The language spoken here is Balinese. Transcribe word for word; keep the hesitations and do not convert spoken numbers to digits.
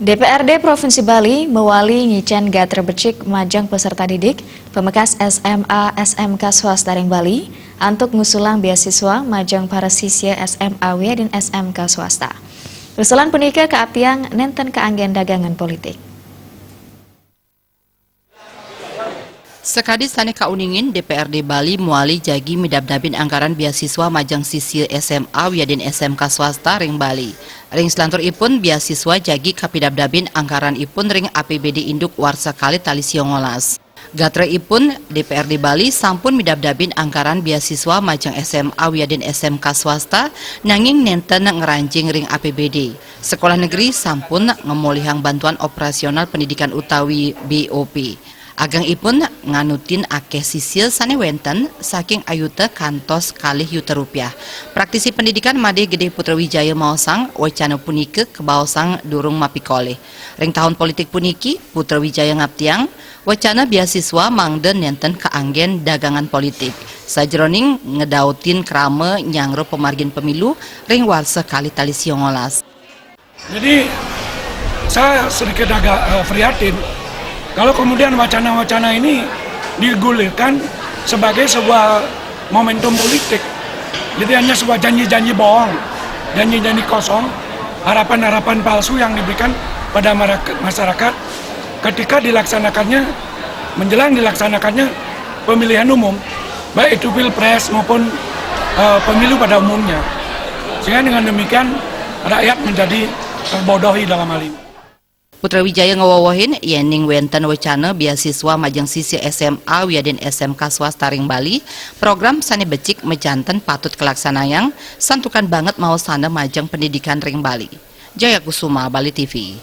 D P R D Provinsi Bali mawali ngicén gatra becik majeng peserta didik, pemekas S M A S M K swasta ring Bali, antuk ngusulang beasiswa majeng para sisya S M A wiadin S M K swasta. Usulan punika kaaptiang nénten kaanggén dagangan politik. Sakadi sané kauningin, D P R D Bali mawali jagi midabdabin anggaran beasiswa majeng sisya S M A wiadin S M K swasta ring Bali. Ring salanturipun, beasiswa jagi kapidabdabin anggaranipun ring A P B D induk warsa kalih tali siangolas. Gatraipun, D P R D Bali sampun midabdabin anggaran beasiswa majeng S M A wiadin S M K swasta, nanging nénten ngranjing ring A P B D. Sekolah negeri sampun ngamolihang bantuan operasional pendidikan utawi B O P. Agengipun nganutin akéh sisya sané wénten saking ayuta kantos kalih yuta rupiah. Praktisi pendidikan Madé Gedé Putra Wijaya maosang, wacana punika kabaosang durung mapikolih. Ring tahun politik puniki, Putra Wijaya ngaptiang, wacana beasiswa mangda nénten kaanggén dagangan politik, sajroning ngedautin krama nyanggra pamargin pemilu ring warsa kalih tali siangolas. Jadi, saya sedikit agak, eh, prihatin kalau kemudian wacana-wacana ini digulirkan sebagai sebuah momentum politik. Jadi, hanya sebuah janji-janji bohong, janji-janji kosong, harapan-harapan palsu yang diberikan pada marake-, masyarakat ketika dilaksanakannya, menjelang dilaksanakannya pemilihan umum, baik itu pilpres maupun, eh, pemilu pada umumnya. Sehingga dengan demikian, rakyat menjadi terbodohi dalam hal ini. Putra Wijaya ngawewehin, yéning wénten wacana beasiswa majeng sisya S M A wiadin S M K swasta ring Bali, program sané becik majanten patut kalaksanayang, santukan banget maosana majeng pendidikan ring Bali. Jaya Kusuma, Bali T V.